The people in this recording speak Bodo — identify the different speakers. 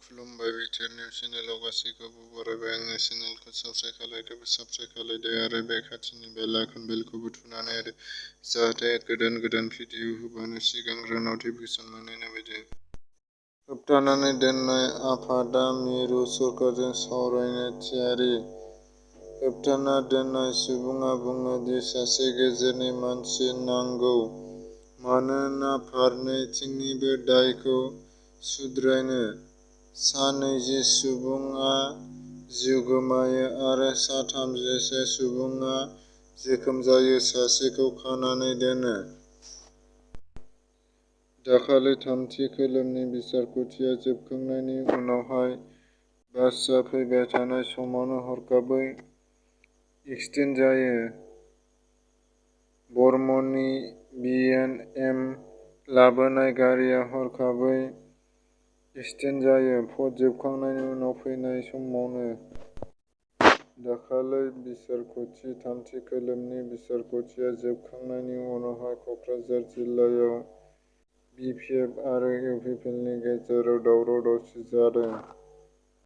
Speaker 1: खुलुमबाय बिटिआर निउस चेनेलाव गासैखौबो बरायबाय। आंनि चेनेलखौ साबस्क्राइब खालायदो आरो बे खाथिनि बेल आइकन बेलखौबो थुनानै होदो जाहाथे गोदान भिडिअ होबानो सिगांग्रो नटिफिकेसन मोननाय बायदि। होबथानानै दोननाय आफादा मिरु सरकारजों सावरायनो थियारि। होबथाना दोननाय सुबुङा बुङो दि सासे गेजेरनि मानसि नांगौ मानोना फारनैथिंनिबो दायखौ सुद्रायनो। सा 20 सुबुङा जिउ गोमायो आरो सा 30 सुबुङा जोखोम जायो, सासेखौ खानानै दोनो। दाखालि थामथि खोलोबनि बिसायख'थिया जोबखांनायनि उनावहाय बासआ फैबाय थानाय समावनो हरखाबै एक्सिडेन्ट जायो। बर्मनि बिएनएम लाबोनाय गारिआ हरखाबै एक्सिडेन्ट जायो। भट जोबखांनायनि उनाव फैनाय समावनो। दाखालि बिसायख'थि थामथि खोलोबनि बिसायख'थिया जोबखांनायनि उनावहाय क'क्राझार जिल्लायाव बिपिएफ आरो इउपिपिएलनि गेजेराव दावराव-दावसि जादों।